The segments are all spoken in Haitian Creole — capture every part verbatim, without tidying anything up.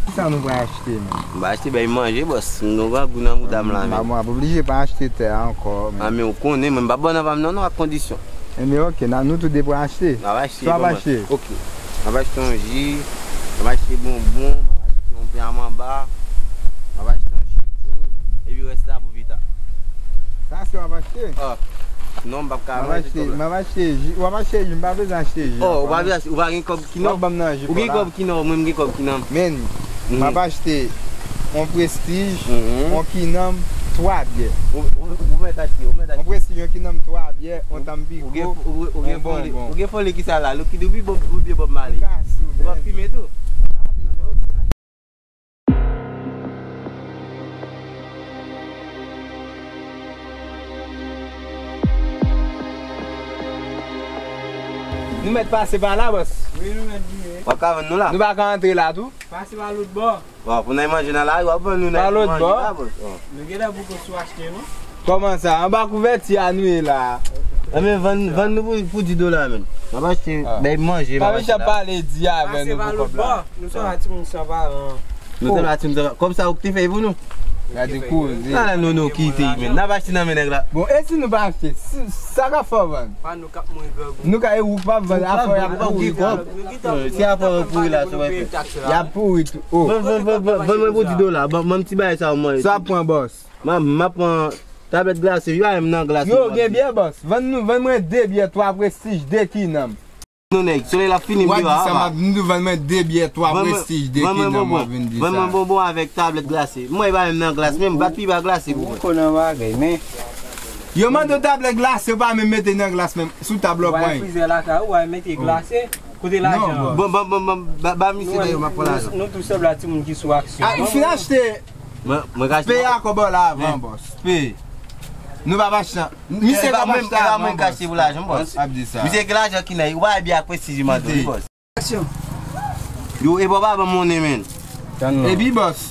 Kisa nou pral achte, men? M va achte bèy manje, bòs. M gen grangou nan bouda m la, men. M ap oblije pa achte tè a ankò, men. A, men ou konnen, mwen m pa ban nan pa m nan, non, ak kondisyon. Enben, ok, n a, nou tou de pral achte. N ap achte, sa w ap achte? Ok. M ap achte yon ji, m ap achte bonbon, m ap achte yon pyamanba, m ap achte yon chipo, epi rès la pou pita. Sa se w ap achte? Ah. Non, m p ap ka manje tout la. M ap achte ji. W ap achte ji, m pa bezwen achte ji. Oh, ou pa bezwen achte, ou pa gen kòb ki nan? W ap ban m nan ji. Ou gen kòb ki nan, mwen m gen kòb ki nan. Men, m ap achte yon Prestige, yon Kinanm, twa byè. Ou, ou, ou mèt achte, ou mèt achte. Yon Prestige, yon Kinanm, twa byè, yon Tampico, yon bonbon. Ou gen fòle ki sa la, ou pi bon, ou pi bon Bob Marley. Ou pa fimen tou? Nou mèt pase pa la, bòs. Wi, nou mèt vire. W ap ka vann nou la? Nou pa ka antre la tou? Pase pa lòt bò. Bon, pou n al manje nan lari, w ap vann nou nan manje la, bòs. Nou gentan poko sou achte, non? Kòman sa? Anba kouvèti a nou ye la. Enben, vann, vann nou pou, pou dis dola, menm. N ap achte bèy manje, m ap achte la. Pale di avè nou pou kòb la. Nou se yon timoun san paran. Nou se yon timoun san paran. Kòb sa ou ki te fè pou nou? Gade koze. Ala nou, nou kite, men. N ap achte nan men nèg la. Bon, e si nou pa achte? Si, sa k ap fè w vann? Pa nou k ap mouri grangou. Nou ka, e ou k p ap vann, afè y ap pouri twòp. Si afè yo pouri la, sa w ap fè? Y ap pouri tou. Oh. Vann, vann, vann, vann, vann mwen pou dis dola. Ban, ban m ti bagay sa w manje. Sa w ap pran, bòs? M ap, m ap pran tablèt glase. Yo, a, m nan glas. Yo, gen byè, bòs. Vann nou, vann mwen de byè, twa Prestige, de Kinanm. Nou nèg, solèy la fini deyò a, apa. W ap di sa, m ap di nou vann mwen de byè, twa Prestige, de Kinanm, w ap vin di sa. Vann mwen bonbon avèk tablèt glase. Mwen pa menm nan glas, menm bat pi ba glase pou mwen. Ou nan bagay, men. Yo mande w tablèt glase, ou pa menm mete nan glas menm. Sou tab la w pran. Ou al frizè lakay ou, ou al mete glase. Kote lajan an? Bon, bon, bon, bon, ba, ba misye dèyè, m ap pran lajan. Nou, nou tou sanble a timoun ki sou aksyon. A, ou fin achte? Mwen, mwen ka achte. Peye a kòb la avan, bòs. Peye. Nou pa pa chan. Misye ka pa achte avan, bòs. Mwen ka achte pou lajan, bòs. Ap di sa. Misye gen lajan ki nan, ou pa byen ak Prestige, mande wi, bòs. Aksyon. Yo, e bò pa ban monnen, men. Tann non. Epi, bòs.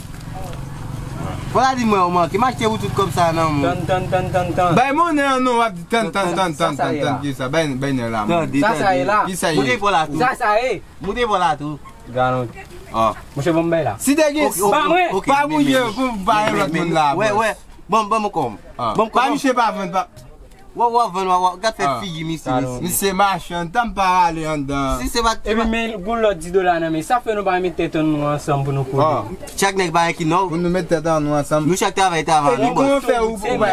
Fò la di mwen, ou manke. M achte pou tout kòb sa nan men w. Tann, tann, tann, tann, tann. Bay monnen an non, w ap di tann, tann, tann, tann, tann, tann, ki sa? Bay, bay nèg la monnen. Tande, tande. Sa sa ye la? Ki sa ye? Moute bò la tou. Sa sa ye? Moute bò la tou. Galant. Ah. Monchè, ban m bay la. Si te gen, ok, ok, ok, pa bouje pou bay lòt moun la, bòs. Wè, wè. Ban m, ban m kòm. Ah. Ban m kòm. Pa misye pa vann, pa. W ap, w ap vann, w ap, w ap gad fè figi misye, misye. Misye machann, tan m pa rale anndan. Si se pa t. Epi men goun lòt dis dola nan men. Sa fè nou pa met tèt an nou ansanm pou nou kote. Chak nèg pa gen ki nò. Pou nou met tèt an nou ansanm. Nou chak travay, travay nou, bòs. Epi kòman fè ou, ou pa,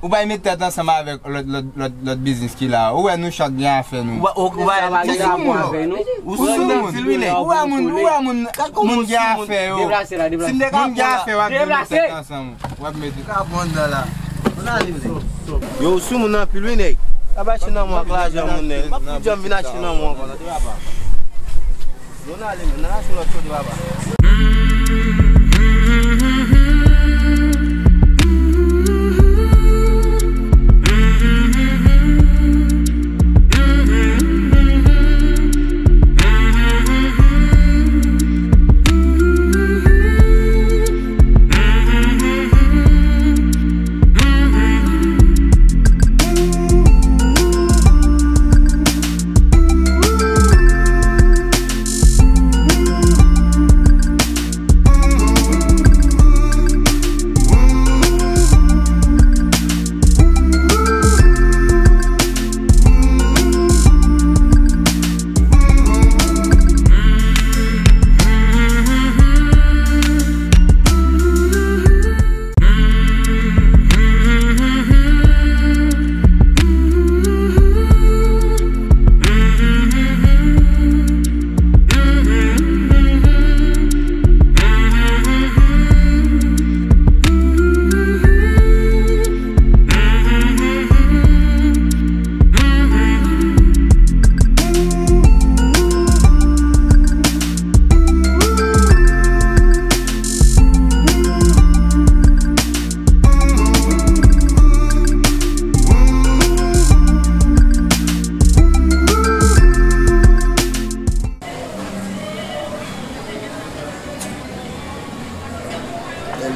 ou pa met tèt ansanm avèk lòt, lòt, lòt, lòt biznis ki la? Ou wè nou chak gen afè nou. Ou pa, ou, ou pa, ou soumoun. Ou soumoun. Ou wè moun, ou wè moun, moun gen afè yo. Deplase la, deplase. Moun gen afè, w ap vin met tèt ansanm. W ap mete. Ka pran nan la. Ann ale, nèg. Yo, sou moun anpil, wi, nèg. Ka bache nan mwen ak lajan moun, nèg. M ap tou janm vin achte nan mwen ankò, tande papa. Yo, ann ale, men, nan achte lòt kote, papa.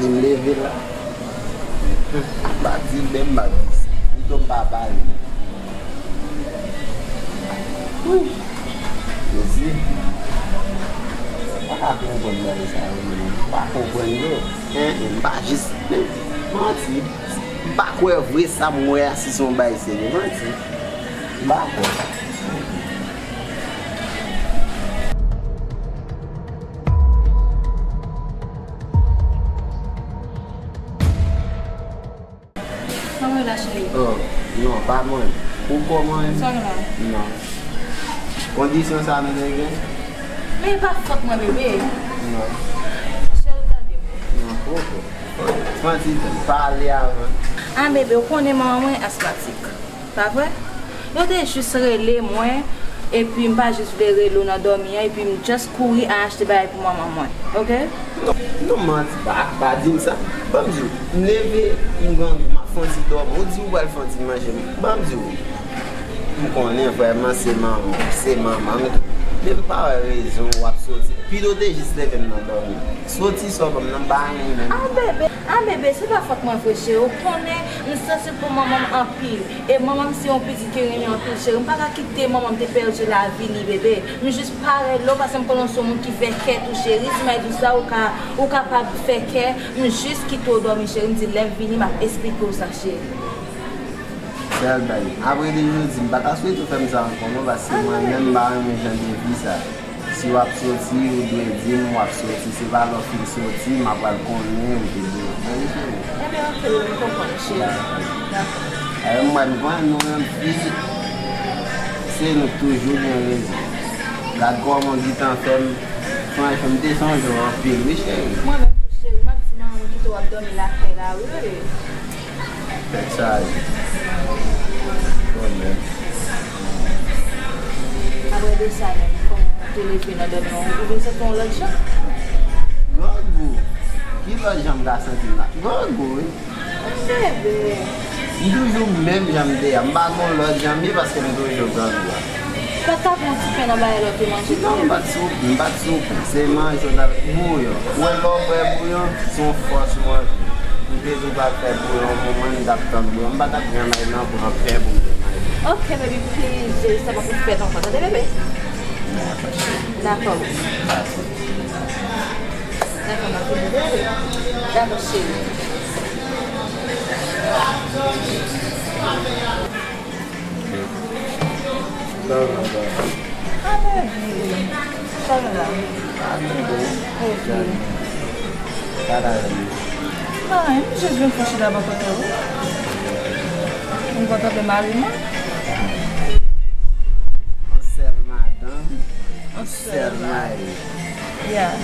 Li m leve la. M pa di l, men m pa di sa. Pito m pa pale. Wi. Jezi. Pa konprann bagay sa yo menm. M pa konprann yo. Hein? M pa jis, men, manti. M pa kwè vre sa m wè a si se yon bagay serye. Manti. M pa kwè. Kòman w ye la, cheri? Oh, non, pa mwen. Ou kòman? Sa w la? Non. Kondisyon sa nou te gen? Men e pa fòt mwen, bebe. Non. Cheri, tande m. Non, ok. Fanti, pale avan. Ah, bebe, ou konnen manman mwen asmatik. Pa vre? Yo te jis rele mwen, epi m pa jis vle rele w nan dòmi an, epi m just kouri al achte bagay pou manman mwen, ok? Non, non, manti, pa, pa di m sa. Ban m di w, m leve, m grangou, m ap fè yon ti dòmi. Ou di ou pral fè yon ti manje. Ban m di w, m konnen vrèman se manman, se manman m tou. Men m pa wè rezon w ap soti. Pito w te jis leve m nan dòmi. Soti sa w ban m nan, m pa renmen menm. Ah, bebe, ah, bebe, se pa fòt mwen vre, cheri. Ou konnen, m santi pou manman m anpil. E manman m se yon pitit ki renmen anpil, cheri. M pa ka kite manman m te pèdi lavi li, bebe. M jis pa rele w paske m konnen w se yon moun ki fè kè tou, cheri. Si m al di w sa, ou ka, ou kapab fè kè. M jis kite w dòmi, cheri. M di lè m vini, m ap esplike w sa, cheri. Sèl bagay. Apre de jodi, m pa ta swete w fè m sa ankò, non, paske mwen menm, m pa renmen jan de vi sa. Si w ap soti, ou dwe di m w ap soti. Se pa lè w fin soti, m ap pral konnen ou te dwe. Mwen, cheri. Ebyen, ok, m konprann, cheri. Dakò. Dakò. Alò, m wè m konnen nou menm fi, se nou k toujou gen rezon. Gad kòman w gentan fè m. Franchman, m te sonje w anpil, wi, cheri. Mwen menm tou, cheri, m ap di manman m kite w ap dòmi lakay la, wi, bebe. Tèt chaje. Bon, men. Apre de sa menm, kòman w te leve nan dòmi an, ou vin soti yon lòt jan? Grangou. Ki lòt jan m ka santi m la? Grangou, wi. Bebe. M toujou menm jan m te ye a. M pa gon lòt jan m ye paske m toujou grangou a. Pa t ka pran yon ti pen nan bagay la w te manje? Non, m pa t sou, m pa t sou pen. Se manje w t ap bouyon. Ou wè lè w bwè bouyon, se yon fòs ou manje. M te di w pral fè bouyon, yon moman m t ap tann bouyon. M pa t ap janm al nan pran pen pou m te manje. Ok, baby, please, cheri, sa pa pou fèt ankò, tande, bebe? Dakò. Dakò, m ap vini, bebe. Dakò, cheri. Sa va, sa va. Ah, baby. Sa va la? Ah, men bon. Ok. Sa va, men. Ah, m jis vin fè chita bò kote w. M kontan de mari mwen. Yon sèl madanm, yon sèl mari. Yeah.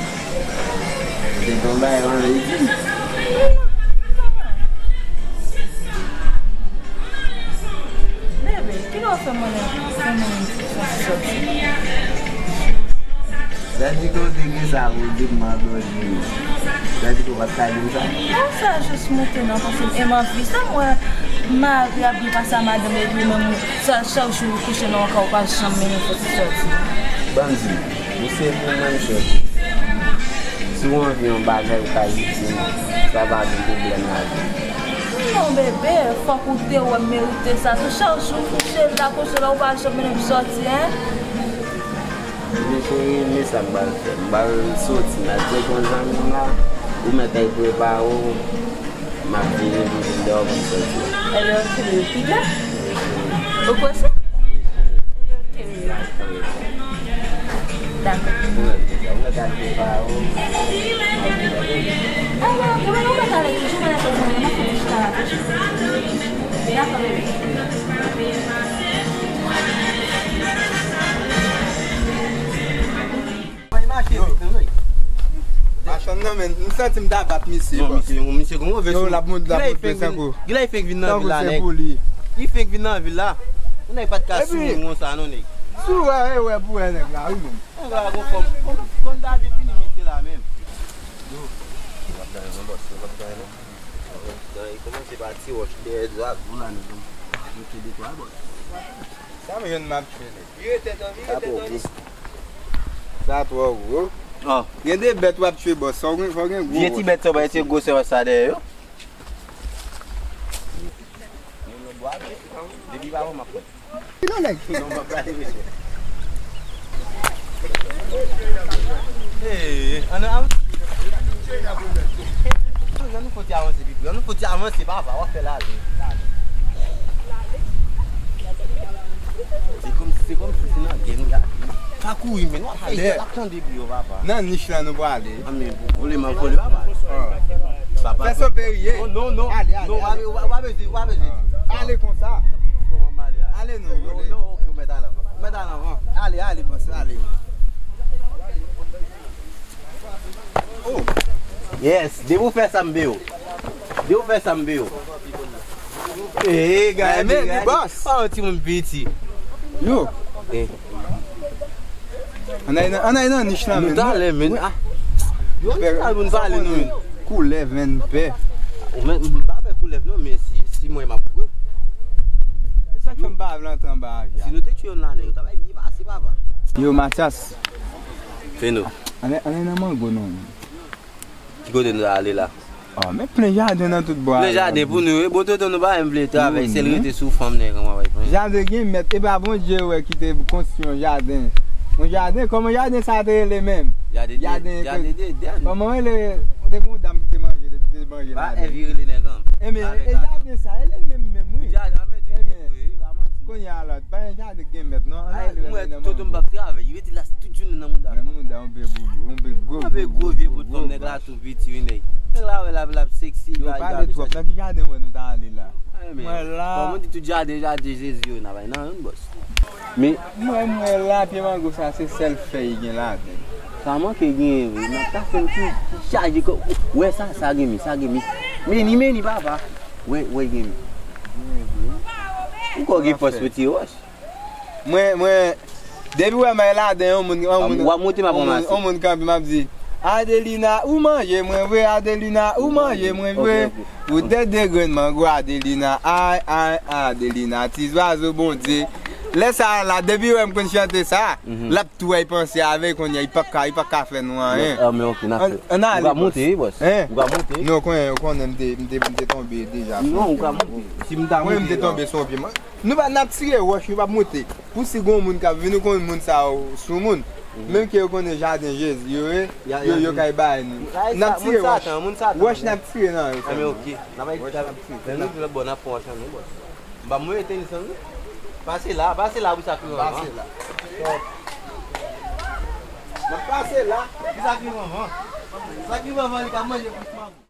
Ou te gon bagay w anvi di? Bebe, kilè w fè mwen fè mwen fè ti sòti? Sa di ke w te gen sa pou w di m, m ap di w. Sa di ke w pa t ka di m sa? Non, sa jis moute non, paske m anvi sa, m wè mari ap byen pase a madanm epi ou menm, sa, chak jou ou kouche nan yon kay, ou pa janm mennen fè ti sòti. Ban m di w, ou se pou mwen m sòti. Si w anvi yon bagay, ou ka di m, sa pa gen pwoblèm ladan. Non, bebe, fòk ou te wè m merite sa tou. Chak jou m kouche la, kouche la, ou pa janm mennen m sòti, en? Men cheri, men sa m pral fè. M pral soti, m al tcheke yon zanmi m la. Ou mèt al prepare w. M ap vini pou vin dèyè w pou m sòti. Ebyen, ok, bebe, pita. Ou kwè sa? Ebyen, ok, bebe. Dakò. Ou mèt, ou mèt al prepare w. Ebyen, ok, bebe, ou mèt ale toujou, mwen la fè zanmi m, m ap fè ti chita la toujou. Dakò, bebe. Machann nan, men, m santi m ta bat misye, bòs. Non, misye, misye gon move sou. Yo, l ap mond, l ap mond tankou. Kilè li fenk vin nan vil la, nèg? Li fenk vin nan vil la. Yon nèg pa t ka souri konsa, non, nèg. Sou wè, e wè pou wè nèg la, wi, menm. Nèg la gon fòm. Kòm, kòm ta defini misye la, menm. Yo, w ap gade non, bòs, w ap gade non. Kòmanse pa ti wòch dèyè zak. Bon, la, nèg, m ap mete de twa, bòs. Sa m jwenn m ap tchwe, nèg. Vire tèt an, vire tèt an. Sa twò gwo. Gen de bèt w ap tchwe, bòs. Fò w gen, fò w gen gwo wòch. Vye ti bèt sa w bay, se gwosè wòch sa dèyè yo. Depi pa bon, m ap pran. Ki nan nèg? Non, m ap gade, mesye. Hey, ann, ann, ann nou foti avanse, pipi. Ann nou foti avanse, papa. W ap fè lale. Se kòm, se kòm si se nan gè nou ye. Pa kouri, men w ap fè, w ap tande bri yo, papa. Nan nich la nou prale. A, men, vole m ap vole, papa. Papa, fè son peri, ye. Non, non, non. Ale, ale, non, ale. W ap bezwen, w ap bezwen. Ale konsa. Kòman m ale a? Ale non, non, vole. Non, ok, ou mèt al avan. Ou mèt al avan. Ale, ale, bòs, ale. Oh. Yes, depi w fè sa m be w. Depi w fè sa m be w. Ee, gade, men, li gade. Bòs. Oh, timoun piti. Yo. Eh. Ann al nan, ann al nan nich la, men. Nou talè, men. Ah. Yo, nou talè, nou pale, nou, men. Koulè, men, pè. Ou men, m pa pè koulè, non, men si, si mwen, m ap kouri. Se sa k fè m pa vle antre anba a. Si nou te tchwe youn la, nèg yo ta bay byen pase, papa. Yo, Matyas. Feno. Ann al, ann al nan mango, non. Ki kote nou ta ale la? Oh, men plen jaden nan tout bò a. Plen jaden pou nou, wi. Bon, tonton, nou pa menm vle travay, sèl rete sou fanm nèg an, w ap pran. Jaden gen mèt, e pa Bondye wè ki te konstwi yon jaden. Yon jaden, kòman jaden sa te rele menm? Jaden de, jaden de, de. Kòman rele? Te gen yon dam ki te manje, te, te manje ladan. Pa Èvi rele nèg an. Enben, e jaden sa, e li menm menm, wi. Jaden, ann mete, wi, pa manti. Kounye a la, pa yon jaden gen mèt, non. Ann ale nan mango. Tonton m p ap travay, rete la tout jounen nan mouda. Nan mouda, yon pe gwo, yon pe gwo, yon pe gwo vye bout fanm, nèg la tou piti, wi, nèg. Nèg la wè l ap, l ap seksi, yo pale twòp. Nan ki jaden wè nou ta ale la? Mwen la. Kòman di tout jaden, jaden Jezi yo, n a bay nan youn, bòs. Men mwen, mwen la, pye mango sa, se sèl fèy gen ladan. Sa manke genyen vre, nan ta fè m tou chaje kò. Wè sa, sa gen mi, sa gen mi. Meni, meni, papa. Wè, wè gen mi. Ou kò gen fòs pou tire wòch. Mwen, mwen, depi w wè m al ladan yon moun, yon moun, w ap monte, m ap ranmase. Yon moun kanpe, m ap di, Adelina, ou manje mwen vre, Adelina, ou manje mwen vre. Ok, ok. Ou tèt de grenn mango, Adelina, ay, ay, Adelina, ti zwazo Bondye. Lè sa a la, depi w wè m konn chante sa, l ap tou wè, l panse avè l, kounye a, li p ap ka, li p ap ka fè nou anyen. Ah, men ok, n a fè. Ann ale, bòs. Ou ka monte, wi, bòs. Ou ka monte. Non, konnen, ou konnen m te, m te, m te tonbe deja. Non, ou ka monte. Si m ta monte, mwen, m te tonbe sou yon pye. Nou pa, n ap tire wòch, nou p ap monte. Pou si gon moun k ap vin, ou konn moun sa yo soumoun. Menm ke yo konnen jaden Jezi yo ye, yo, yo kay bay nou. N ap tire wòch. Wòch n ap tire nan yo sèlman. Ah, men ok. N ap bay, wòch n ap tire. Lè nou vin lòt bò, n ap pran wòch nan nou, bòs. M pa mwen tenis lan, non. Pase la, pase la pou sa ki vanvan. Pase la. N ap pase la. Ki sa ki vanvan? Sa ki vanvan, li ka manje plis mango.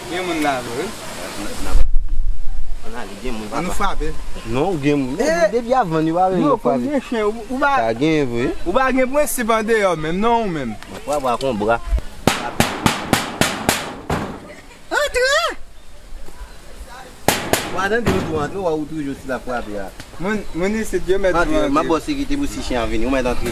Gen moun la vre. Ann ale, gen moun, papa. Ann nou frape. Non, gen moun. Eh! Depi avan, nou pa bezwen frape. Yo, konbyen chen, ou, ou pa, pa gen vre. Ou pa gen prensip andeyò menm, non, ou menm. Mwen frape ak yon bra. Antre! Ou pa tande yo tou antre, ou toujou sou la frape a. Moun, moun isit yo mèt antre, antre. M ap ba w sekirite pou si chen an vini, ou mèt antre.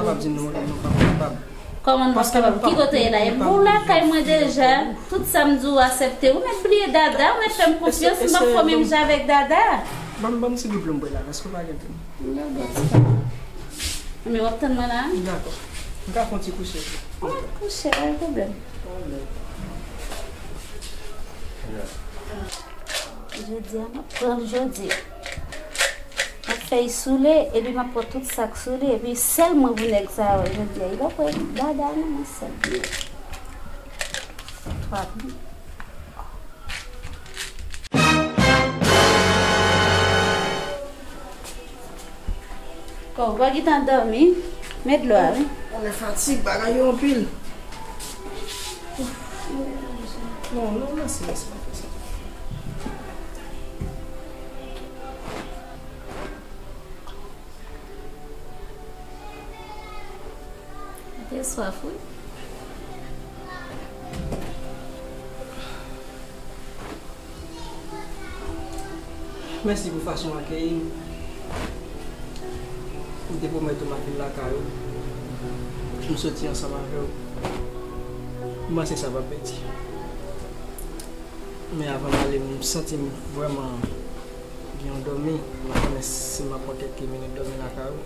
kapab di nou, nou pa kapab. Kòman nou pa kapab? Ki kote w ye la? Epi ou lakay mwen deja, tout sa m di w aksepte. Ou mèt bliye Dada, ou mèt fè m konfyans, m p ap fè menm jan avèk Dada. Ban m, ban m ti gout dlo m bwè la, èske w pa gen dlo? M ba w bwè ti pa. Men w ap tann mwen la? Dakò. M ka fè yon ti kouche. Ou mèt kouche, pa gen pwoblèm. Jodi a, m ap pran l jodi. M ap Fèy soule, epi m ap pran tout sa k soule, epi sèl mwen pou nèg sa yo, jodi a, li pa pran dada non, mwen sèl pou nèg. Twa. Kò w pa gentan dòmi, met dlo a, wi. Mwen fatig, bagay yo anpil. Non, non, mèsi, mèsi, mèsi. Ou te swaf, wi. Mèsi pou fason w akeyi m. M te pwomèt ou m ap vin lakay ou. M soti ansanm avè w. M panse sa p ap pèdi. Men avan m ale, m santi m vrèman gen yon dòmi. M pa konnen si m ap pran kèk minit dòmi lakay ou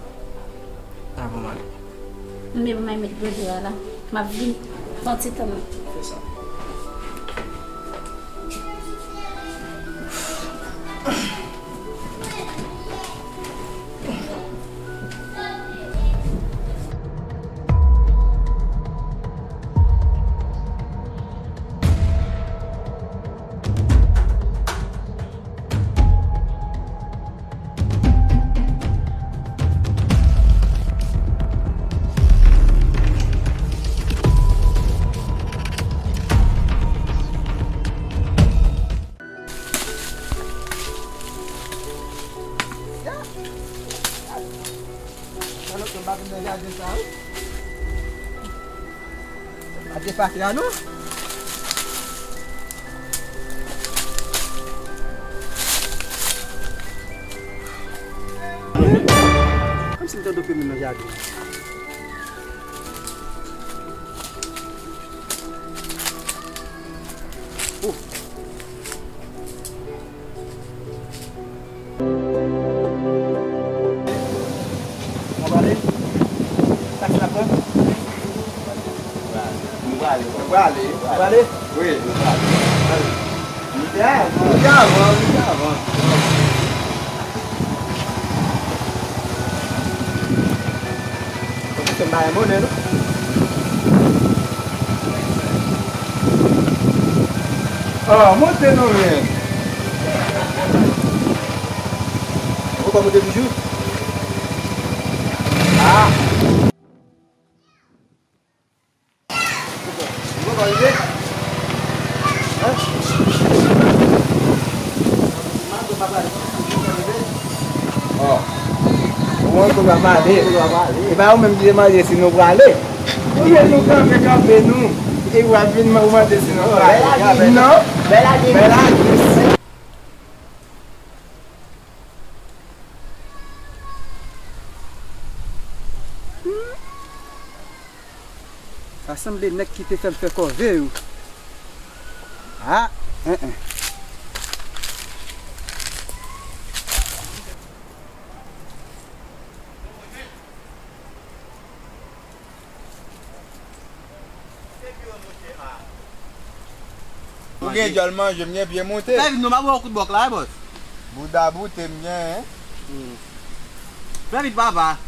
avan m ale. Men ban m al met dlo a la. M ap vini. Pran ti tan nan. Fè sa. Salòp yo pa vin nan jaden sa, wi. Pa te patra, non. Kòmsi m tande yon fenomèn nan jaden. Oh. Mwen prale. Taksi n ap pran? Nou prale. Nou prale. Nou prale? Wi, nou prale. Nou te avan, nou te avan, nou te avan. Fòk se m pa gen monnen, non. Ah, monte non, men. Ou pa monte toujou? Ah. Ou pa rive? Hein? Oh. Ou wè kòman w ap pale. E pa ou menm ki te mande si nou prale. Ou vle nou kanpe, kanpe nou. E w ap vin man-, ou mande si nou prale. Non. Bèl atis. Sa sanble nèg ki te fè m fè kòve yo. Ah, en, en. Ou gen djòl manje, m gen pye moute. Fè vit non, m ap ba w kout bòk la, wi, bòs. Bouda boute m gen, en. Hmm. Fè vit, papa.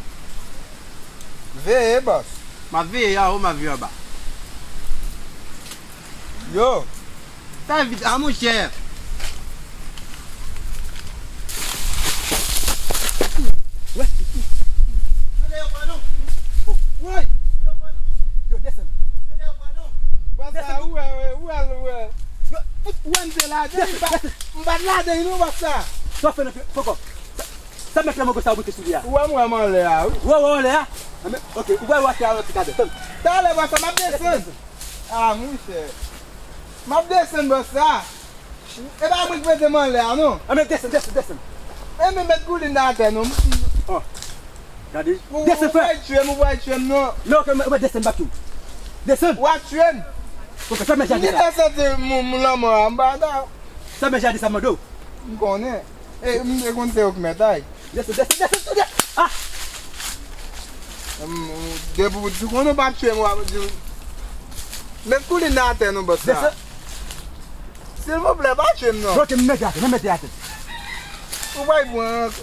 Veye, bòs. M ap veye anwo, m ap veye anba. Yo. Fè vit, a, monchè. Wè. Woy. Yo, desann. Bòs la, ou wè, ou wè, ou wè. Yo, ou wè m te ladan, m pa, m pa t ladan non, bòs la. Sa w fè nan pye, poko. Sa, sa mèt la, mwen, sa w mete sou li a. Ou wè m wè m anlè a, wi. Ou wè, ou wè anlè a? Anben, ok, ou wè, ou wè atè a nan ti kadè. Tann. Talè, bòs la, m ap desann. Ah, monchè. M ap desann, bòs la. E pa mwen ki mete m anlè a, non. Anben, desann, desann, desann. Enben, met koulin nan atè, non. Oh. Gade. Ou, desann, ou frè. Pral tchwe m, ou pral tchwe m, non. Non, ok, mwen, mwen desann, m ap tchwe w. Desann. W ap tchwe m. Poko, sa mèt jaden la. M santi moun, moun lanmò a, m pa ta. Sa mèt jaden sa mande w. M konnen. E, m te konn se yo k mèt, ay. Desann, desann, desann, desann. Ah! M, depi w di konnen w p ap tchwe m, w ap di. Met koulin nan atè non, bòs la. Desann. Silvouplè, pa tchwe m non. Ok, m mete atè, m mete atè. Ou pa pran ankò.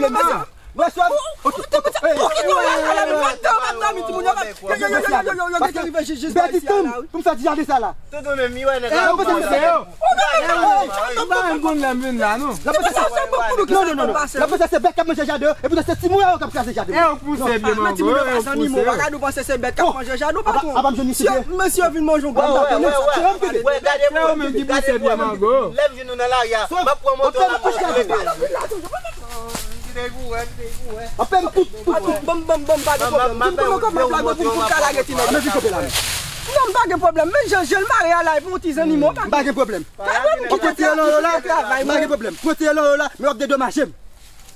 boule, mesye. Mesye, ou kite mwen sa. Ou kite mwen sa. Ou kite mwen sa. Ou kite mwen sa. Paske bèl ti tann pou m fè ti jaden sa la. Tonton, men mi wè nèg la. Ou pa menm konn lè m vin la, non. Non, non, non, non. L ap panse se bèt k ap manje jaden, epi se timoun yo k ap kraze jaden. E ou k pouse pye mango, e ou k pouse. Ou pa ka nou panse se bèt k ap manje jaden, patwon. Apa m jwenn isit. Mesye vin manje yon grenn baton. Se ou menm ki pouse pye mango. Lè m jwenn nou nan lari a, m ap pran moto la pou nou leve. Anpèn tout, tout, tout. Bon, bon, bon, pa gen pwoblèm. Di m kòman, kòman m lage pou m ka lage ti nèg. Ann vin kanpe la, men. Non, m pa gen pwoblèm. Men jan, jan l mare a la, epi yon ti zannimo, m pa gen pwoblèm. Ou kote yo la, yo la, m pa gen pwoblèm. Kote yo la, yo la, men w ap dedomaje m.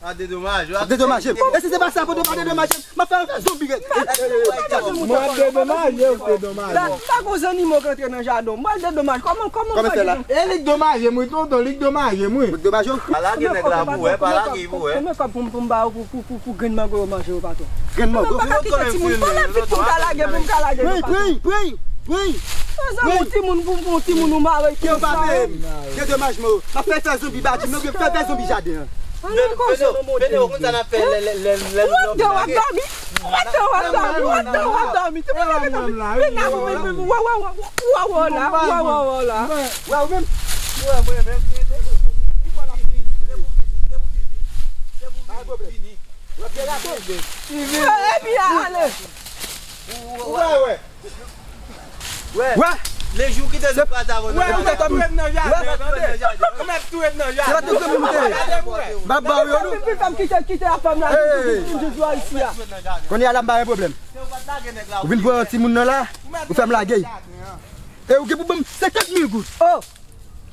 A dedomaje, w ap dedomaje m. E si se pa sa, kote w pa dedomaje m, m ap fè w fè zonbi ret. Mwen ap dedomaje w, dedomaje. La, m pa gon zannimo k antre nan jaden w. Mwen dedomaje. Kòman, kòman w fè la? E li k domaje m, wi, tonton, li k domaje m, wi. Ou dedomaje w? Pa lage nèg la pou wè, pa lage pou wè. Konbyen kòb pou m, pou m ba yo pou, pou, pou, pou grenn mango yo manje yo, patwon? Grenn mango? Mwen pa ka kite timoun, pa lè vit pou m ka lage, pou m ka lage yo, patwon. Pran, pran, pran, pran. Yon zanmi, yon timoun, pou, pou yon timoun ou mare ki yo pa peye m. Dedomaj mwen yo. M ap fè fè zonbi badji m, m ap fè fè zonbi jaden an. Pene, ou konn sa n ap fè lè, lè, lè, lè nou lòm lage. Ou andan w ap dòmi, ou andan w ap dòmi. Ti moun yo vin la, vin la, vin, vin, vin, wè, wè, wè, wè, wè, wè, la, wè, wè, wè, la. Wè, ou menm. Wè, mwen menm. Pa gen pwoblèm. Wè, epi ale. Wè, wè. Wè. Wè. Le jou kite nou kraze avè w nan jaden. Ou mèt touye m nan jaden. Ou mèt touye m nan jaden. Se pa tout moun te. M ap ba w yo, non. Depi fè m kite, kite la fèm la, vin jis jwa isi a. Kounye a la, m pa gen pwoblèm. Ou vin pran yon timoun nan la, ou fè m lage. E ou gen pou ban m senkant mil goud. Oh!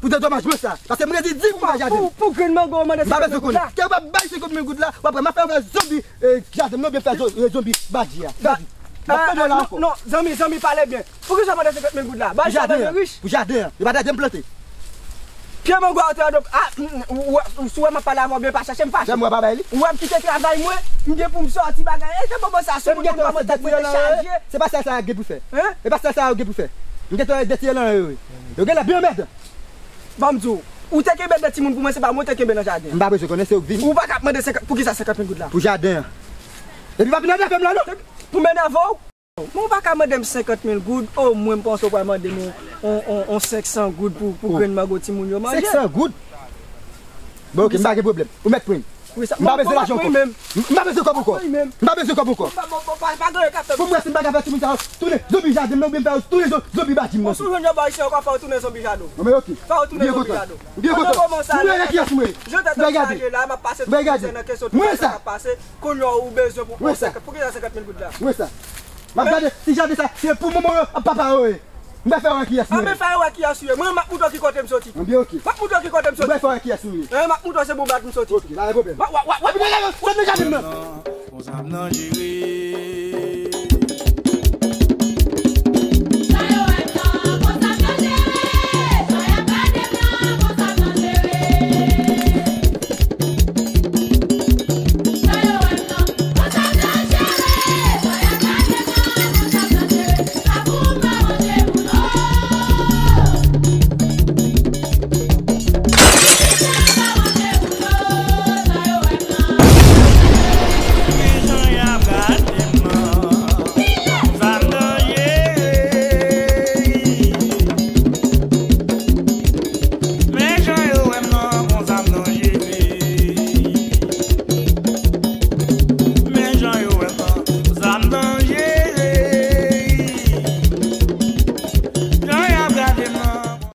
Pou dedomajman sa. Paske m redi di pou m pa jaden. Pou, pou grenn mango, ou mande senkant mil goud la. M pa bezwen konnen. Kè ou pa bay senkant mil goud la, ou ap fè m fè zonbi, e, jaden m nan, oubyen fè zo-, e, zonbi badji a. Gade. M ap pede w la ankò. Non, zanmi, zanmi, pale byen. Poukisa w mande senkant mil goud la? Ba, ou bezwen rich. Pou jaden an. Pou jaden an. E pa jaden m plante. Pye mango a ou te mande, a, m, m, ou, ou, si w wè m ap pale avè w byen, pa chèche m fache. Jan m wè pa bay li. Ou wè m kite travay mwen, m gen pou m sòti bagay. E se moman sa, sou moun pa mwen tèt mwen te chaje. Se pa sa sa gen pou fè. Hein? E pa sa sa yo gen pou fè. M gen twa de ti lan yo. Yo gen la byen mèd. Ban m di w, ou te kenbe de timoun pou mwen, se pa mwen ou te kenbe nan jaden. M pa bezwen konnen, se ou k vini. Ou pa ka ap mande senkant, poukisa senkant mil goud la? Pou jaden an. Epi pa vin nan afè m la, non. Pou m enève w? Men ou pa ka mande m senkant mil goud, omwen m panse w pral mande m yon, yon, yon, yon senk san goud pou, pou grenn mango timoun yo manje. Senk san goud? Bon, ok, m pa gen pwoblèm. Ou mèt pran. M pa bezwen lajan ankò. M pa bezwen kòb ankò. M pa bezwen kòb ankò. Pou mwen, si m pa ka fè timoun sa yo tounen zonbi jaden m nan, oubyen m fè yo tounen zo-, zonbi badji m nan. Ou sou jwenn yon bòy isi ankò, fè yo tounen zonbi jaden w. Non, men ok. Fè yo tounen zonbi jaden w. M byen kontan. M byen kontan. M wè kiyès mwen ye. Jan tèt ap chaje la, m ap pase tout mizè nan kesyon tout sa k ap pase. Kounye a ou bezwen pou, pou senkant, poukisa senkant mil goud la? Mwen sa. M ap gade si jaden sa, se pou manman yo ak papa yo ye. M pral fè wè kiyès mwen ye. Anben fè wè kiyès ou ye. Mwen, m ap moutre w ki kote m soti. Anben ok. M ap moutre w ki kote m soti. M pral fè wè kiyès mwen ye. Anben m ap moutre w se bou bat m soti. Ok, pa gen pwoblèm. W ap, w ap, w ap. Epi degaje, sot nan jaden m nan. Konsa m nan jere.